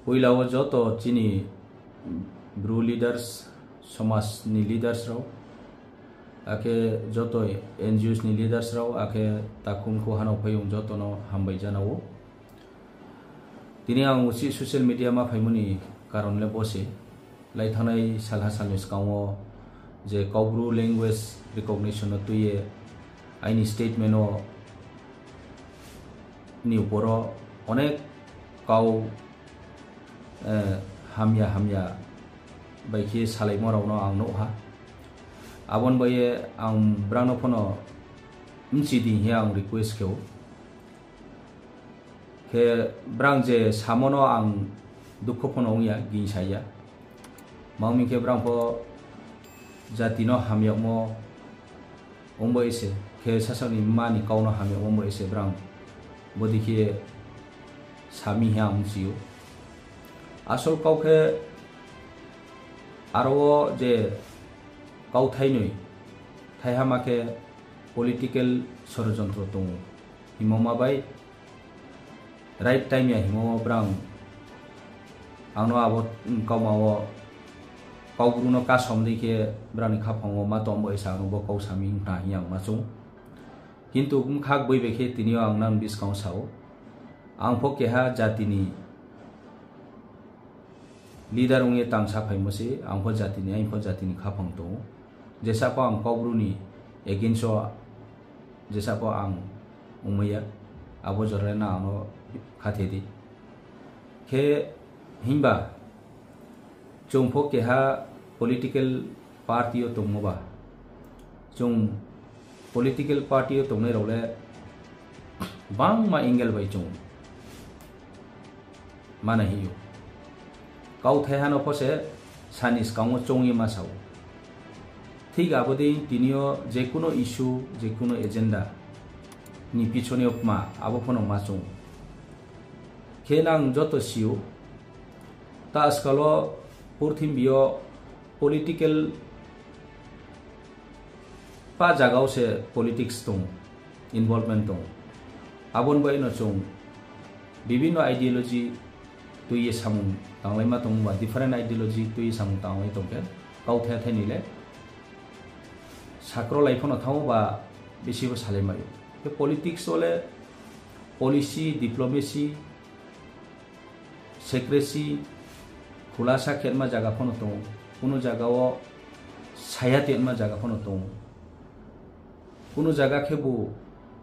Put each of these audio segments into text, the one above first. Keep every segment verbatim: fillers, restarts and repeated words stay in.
Poila wo joto chini Bru leaders, somaj ni leaders rao, akhe joto N G Os ni leaders rao, akhe takhum khuha no phaiyong joto no hambai jana ou. Tini ang uchih social media ma phaimo ni karon le bo se, lai thanngnai salha sal ni skang wo je Kaubru language recognition no tui ye aini statement wo ni upor wo onek kau hamya hamya bai khe salaimo rao no ang nuh ha. Abo ni bai ye ang brang no pho no bchi di hing ye ang request khe ou. Khe brang je samo no ang dukho pho no ong ya, gingsa ya. Ma ong mi khe brang pho jati no hamyagmo ong bai se, khe sasaoh ni mma ni kau no hamyagmo ong bai se brang bodei khe sa mi hing ye ang bchi ou. Asol kau khe aro wo je kauthai noi, thaiha ma khe political sorojontro tong ou hingmo ma bai, right time ya hingmo wo brang ang no abo kauma wo Kaubru no kasom dei khe brang ni khaphang wo ma tong bai se ang no bo kau sa mi hing khna hing ye ang ma choung. Kintu bkha gboi bai khe tini yo ang nang buskang wo sa ou, ang pho keha jati ni leader ong ye tangsa phaimo se, ang pho jati ni, aini pho jati ni khaphang tong ou. Jesa pho ang Kaubru ni against wo, jesa pho ang ongmai ya, abo jora le nang ang no khathe di. Khe himba chung pho keha political party yo tongmo ba, chung political party yo tongnai rao le bangma angle bai chung manai hing ou. Kauthaiha no pho se sani skang wo choung ye ma sa ou. Thik abo dei tini yo jekuno issue, jekuno agenda ni pichone yo kma abo pho no ma choung ou. Khe nang joto si ou, ta ajkal wo purthimbi yo political pa zaga wo se politics tong, involvement tong. Abo ni bai no chung bibhinno ideology tui ye samung tanglaima tong ba, different ideology tui ye samung tanglai tong khe, kauthai thai ni le sakrolai pho no thanng ou ba, bisi bo salai mai ou. Khe politics wo le policy, diplomacy, secrecy, khulasa khe tma zaga pho no tong ou, kuno zaga wo saya tma zaga pho no tong ou. Kuno zaga khebu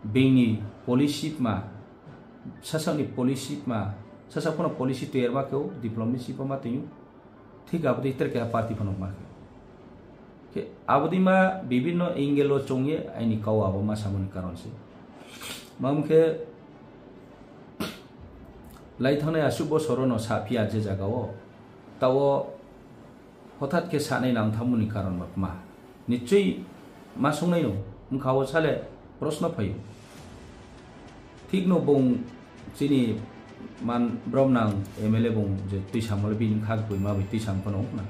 being ni policy tma, sasaoh ni policy tma, sasaoh pho no policy toiyarma khe ou, diplomacy pho ma tong ou, thik abo dei tre keha party pho no ma khe. Khe abo dei ma bibhinno angle wo choung ye aini kau abo ma samo ni karon se. Ma ong khe, lai thanngnai asuh bosor wo no saphi ya je zaga wo, taoh wo hothat khe sanai nang thanngmo ni karon ba kma? Nichoi ma sungnai no, bkha wo sa le prosno phai ou. Thik no bung chini man bromnang M L A bung je tuisamo le bini bkha gboima bai tuisam pho no ong khna.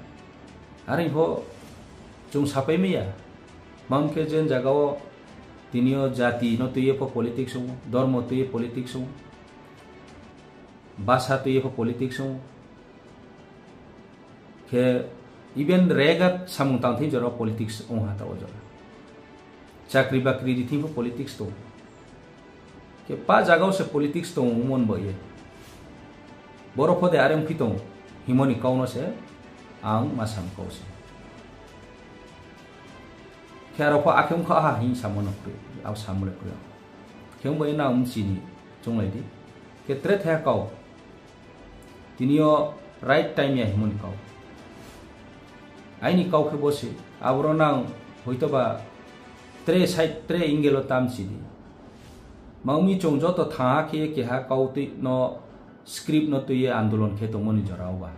Are pho chung sapai mai ya. Ma ong khe jen zaga wo tini yo jati no tui ye pho politics ong ou, dormo tui ye politics ong ou, basa tui ye pho politics ong ou. Khe even regat samung tang thing jora wo politics ong ha taoh wo jora. Chakri bakri ri thing pho politics tong. Khe pa zaga wo se politics tong ongmo ni bai ye. Boro pho de are ongphi tong hingmo ni kau no se ang ma sam kau se. Khe aro pho akhe ongkha ha hing samo no kroi, abo samo le kroi. Khe ong bai nang bchi ni chounglai di. Khe tre thaiha kau. Tini yo right time ya hingmo ni kau. Aini kau khe bo se, aboro nang hoitoba tre side, tre angle wo ta bchi di. Ma ong mi chung joto thanngha khe ye keha kau tui no script no tui ye andolon khe tongmo ni jora wo ba.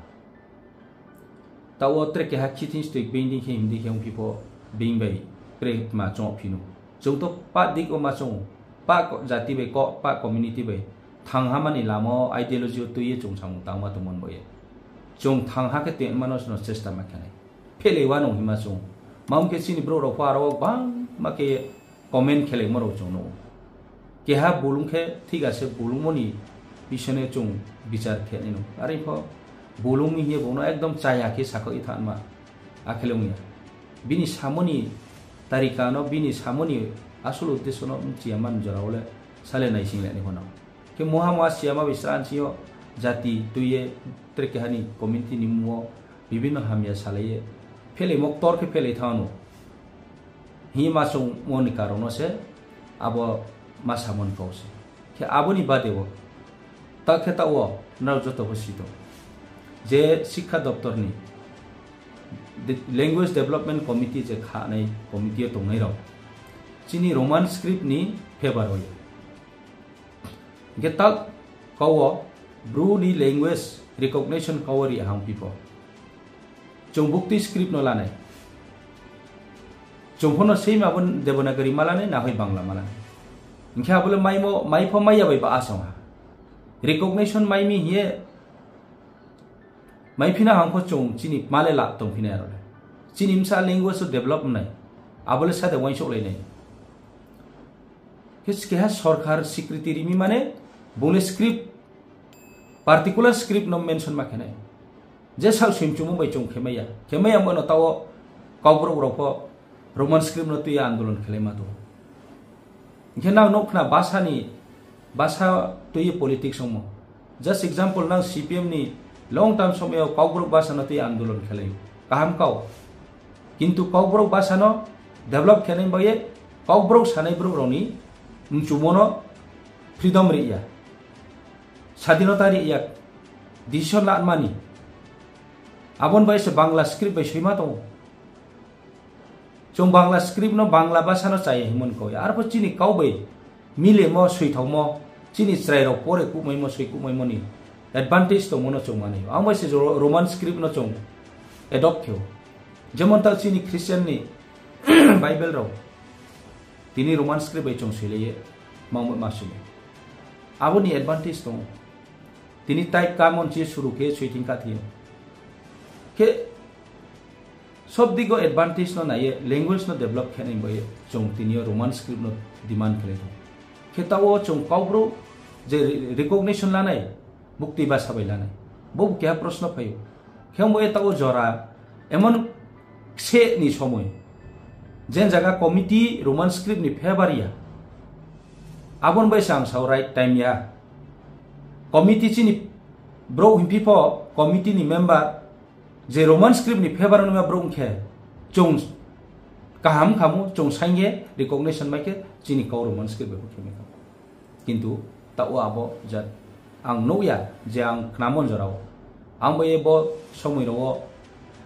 Taoh wo tre keha khe thing stoi being dei khe himdi khe ongphi pho being bai tre tma choung phi nou. Chung to pah dik wo ma choung ou, pah jati bai, pah community bai thanngha mani lama wo ideology wo tui ye chung samung tangma tongmo ni bai ye. Chung thanngha khe tongma no chesta ma khe nai. Phehlai wa nung hima chung. Ma ong khe chini brouh rao pho aro wo gbangma khe comment khelaimo rao chung nuh ou. Keha bulung khe thik ase, bulungmo ni bising no chung bichar khe nai nung. Are pho Bulung mi hing ye bung no ekdom chaya khe sakhouh ye thanngma. Akhe le ong ya. Bini samo ni tarika no, bini samo ni asol uddesyo no bchi ya man jora wo le sa le naising le nai pho no. Khe mungha mungha siyama bai sranchi yo jati tui ye tre keha ni community ni mmung wo bibhinno hamya salai ye phelaimo ktor khe phelai thanng no. Hing ye ma choungmo ni karon no se abo ma samo ni kau se. Khe abo ni bade wo, ta khe taoh wo nrao joto pho si tong, je Sikkha Doptor ni de-, Language Development Committee je khanai committee yo tongnai rao, chini Roman script ni favour wo ya. Hing khe ta kau wo Bru ni language recognition kau wo ri hang phi pho, chung buktui script no la nai. Chung pho no same abo Devanagari ma la nai, na hoi Bangla ma la nai. Hing khe abo le maimo, mai pho mai ya bai ba asong ha. Recognition mai mi hing ye maiphi na hang pho chung chini ma le la tongphi nai aro le. Chini bsa language wo develop nai. Abo le sa de uaingsouhlai nai. Khe keha sorkar swikriti ri mi mane, bung le script, particular script no mention ma khe nai. Je sak soimchumo bai chung khemai ya. Khemai ya mo no taoh wo Kaubru rao pho Roman script no tui ye andolon khelai ma tong. Hing khe nang nuh khna basa ni, basa tui ye politics ongmo. Just example, nang C P M ni long term somoi yo Kaubru basa no tui ye andolon khelai ou. Kaham kau. Kintu Kaubru basa no develop khe nai bai ye Kaubru sanai brouh rao ni mchumo no freedom ri ya, sadhinota ri ya, decision la mani. Abo ni bai se Bangla script bai soima tong ou. Chung Bangla script no, Bangla basa no chaya hingmo ni kau ya. Arpho chini kau bai milemo, soithaomo, chini chrai rao pore kuhmaimo, soi kuhmaimo ni advantage tongmo no chung manai ou. Ang bai se Ro-, Roman script no chung adopt khe ou. Jemon ta chini Christian ni Bible rao, tini Roman script bai chung soilai ye, mangmo ma soilai. Abo ni advantage tong ou. Tini type kamon chi suru khe soithing kha thing ou. Khe sob dik wo advantage no nai ye, language no develop khe nai bai ye, chung tini yo Roman script no demand khe nai tong. Khe taoh wo chung Kaubru je recognition lanai, buktui basa bai lanai, bo keha prosno phai ou. Khe ong bai ye taoh wo jora emon kse ni somoi, jen zaga committee Roman script ni favour ya, abo ni bai se ang sao right time ya. Committee chini brouh hingphi pho, committee ni member je Roman script ni favour no ma brouh ong khe, chung kaham khamu, chung saing ye recognition mai khe chini kau Roman script bai pho khe mai khamu. Kintu taoh wo abo jat ang nuh ya, je ang khnamon jora wo. Ang bai ye bo somoi rao wo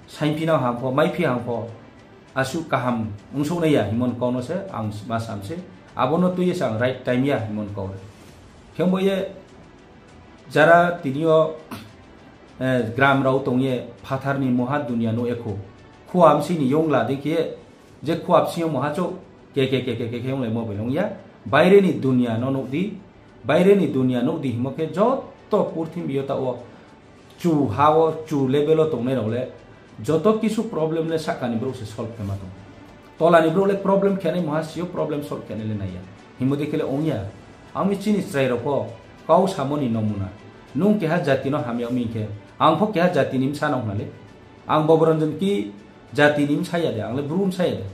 saingphi nang hang pho, maiphi hang pho, asuh kaham ongsouh nai ya hingmo ni kau no se ang ma sam se. Abo no tui ye se ang right time ya hingmo ni kau le. Khe ong bai ye jara tini yo, eh, gram rao tong ye phathar ni moha dunia nuh ye khou. Khua bsing ni yongla dei khe ye, je khua bsing yo moha chouh ke, ke, ke, ke, ke, khe onglaimo bai le ong ya. Baire ni dunia no nuh di, baire ni dunia nuh di hingmo khe joto purthimbi yo taoh wo chu ha wo, chu level wo tongnai rao le, joto kisu problem le sahka ni brouh se solve khe ma tong. Tola ni brouh le problem khe nai moha si yo problem solve khe nai le nai ya. Hingmo dei khe le ong ya. Ang mi chini chrai rao pho kau samo ni nomuna. Nung keha jati no hamya mi hing khe, ang pho keha jati ni bsa no hna le. Ang Boboranjan ki jati ni bsa ya de, ang le Bru bsa ya de.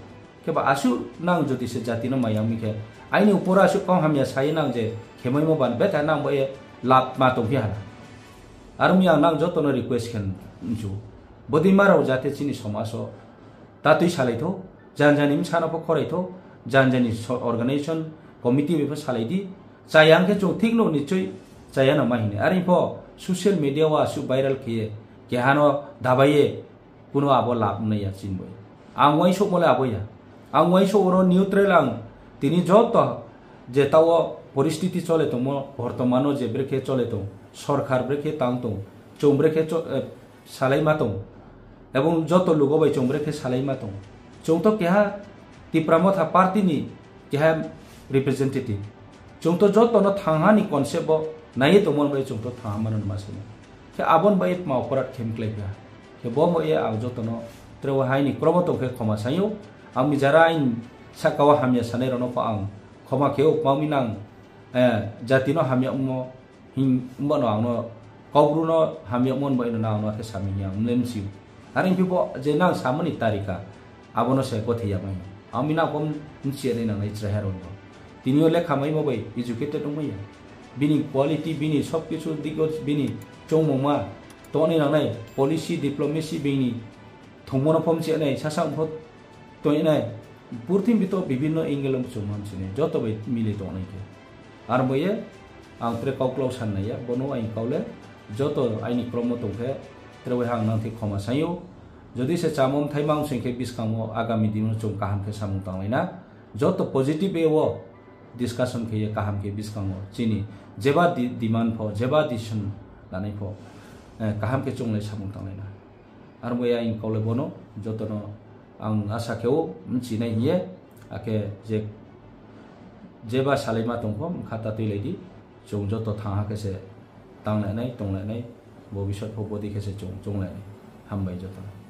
Kheba asuh nang jodi se jati no maya mi khe, aini upor asuh kau hamya sa ye nang je khemaimo ban betha nang bo ye lab ma tongphi ha na. Aro mi ang nang joto no request khe nchu. Bodei ma rao jate chini somaj wo ta tui salai thou, janja ni bsa no pho khorai thou, janja ni so-, organization committee bai pho salai di. Chaya ong khe chung thik no nichoi chaya no ma hing nai. Are pho social media wo asuh viral khe ye, keha no dabai ye, kuno abo lab nai ya chini bo ye. Ang uaingsouhmo le abo ya. Ang uaingsouh oro neutral ang tini joto je taoh wo poristiti chole tongmo, bortoman no je brekhe chole tong, sorkar brekhe tang tong, chung brekhe cho-, eh, salai ma tong, ebong joto lugo bai chung brekhe salai ma tong. Chung to keha Tipra Motha party ni keha representative. Chung to joto no thangha ni concept bo nai ye tongmo bai chung to thangha mano ma se. Khe abo ni bai tma oporat khe mklai phi ha. Khe bo bo ye ang joto no tre wo hai ni kromo tong khe khoma sai ou. Ang mi jara aini sahka wo hamya sanai rao no pho ang khoma khe ou, kma mi nang, eh, jati no hamya ongmo hing bo no ang no Kaubru no hamyagmo ni bai no nang no khe sami hing ya mle mchi ou. Are phi pho je nang samo ni tarika, abo no se kothoi ya mai. Ami nang pho mchi ya nai nangnai chraiha rao no. Tini yo lekha maimo bai educated ongmai ya. Bini quality, bini sob kisu dik o bini choungmungma tongnai nangnai, policy, diplomacy bini thungmo no pho mchi ya nai, sasa pho tong ya nai, purthimbi to bibhinno angle wo chung ma mchi nai, joto bai mili tongnai khe. Ar bo ye ang tre kauklau san nai ya, bono aini kau le joto aini kromo tong khe, tre bai ang nang thik khoma sai ou. Jodi se chámo mthai mang sing khe buskang wo agami din no chung kaham khe samung tanglai na. Joto positive way wo discussion khe ye kaham khe buskang wo chini jeba di-, demand pho, jeba decision lanai pho, eh, kaham khe chung le samung tanglai na. Ar bo ye aini kau le bono, joto no ang asa khe ou mchi nai hing ye, akhe je, jeba salaima tong pho, mkha ta tuilai di, chung joto thang ha khe se tanglai nai, tonglai nai, bobisot pho bodei khe se chung, chounglai nai. Hambai joto no.